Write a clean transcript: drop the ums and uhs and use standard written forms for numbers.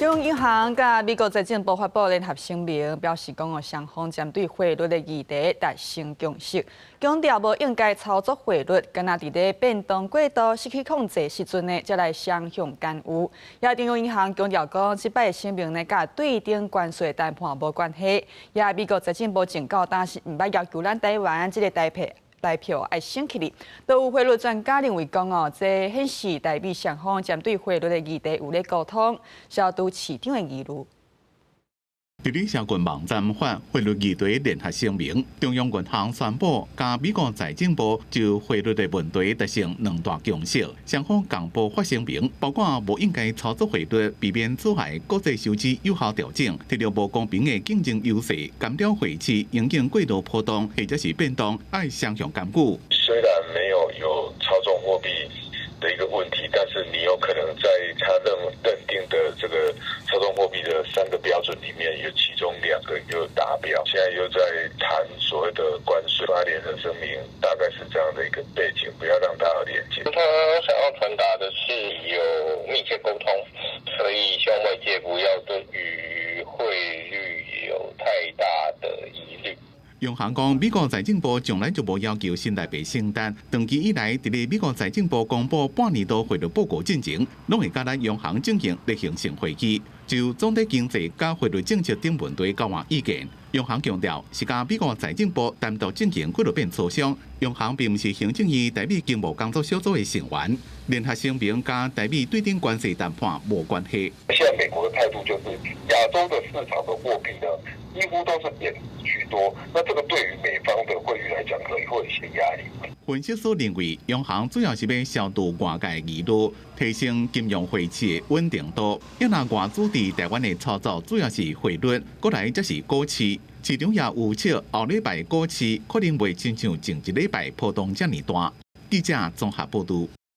中央銀行佮美國財政部發布聯合聲明，表示講哦，雙方針對匯率的議題達成共識，強調無應該操作匯率，敢若佇咧變動過度、失去控制時陣呢，才來雙向干預。也中央銀行強調講，這擺聲明呢，佮對等關稅談判無關係。也美國財政部警告，但是毋捌要求咱台灣這個台票愛升起哩。都有匯率專家認為講哦，這顯示台美雙方針對匯率的議題有咧溝通，消除市場的疑慮。佇咧社群網站發匯率議題聯合聲明，中央銀行宣布，佮美國財政部就匯率的問題達成兩大共識，雙方共報發聲明，包括無應該操作匯率，避免阻礙國際收支有效調整，提著無公平的競爭優勢，干擾匯市影響過度波動或者是變動，愛雙向干預。雖然沒有操縱貨幣的一個問題，但是你有可能在他認定的這個操縱貨幣的三個標準裡面，有其中兩個有達標。現在又在談所謂的關稅，發聯合聲明，大概是這樣的一個背景，不要讓大家連結。他想要傳達的是有密切溝通，所以希望外界不要對於匯率有太大的疑慮。央行講，美國財政部從來就無要求新台幣升值。長期以來，佇咧美國財政部公布半年度匯率報告進前，攏會佮咱央行進行例行性會議，就總體經濟佮匯率政策等問題交換意見。央行強調，是佮美國財政部單獨進行幾落遍磋商，央行並毋是行政院台美經貿工作小組的成員。聯合聲明佮台美對等關稅談判無關係。現在美國的態度就是亞洲的市場的貨幣呢，幾乎都是貶值居多，那這個對於美方的匯率來講，可能會有一些壓力。分析師認為，央行主要是欲消除外界疑慮，提升金融匯市的穩定度。因為外資佇台灣的操作主要是匯率，過來則是股市。市場也預測後禮拜股市可能袂親像前一禮拜波動遮爾大。記者綜合報導。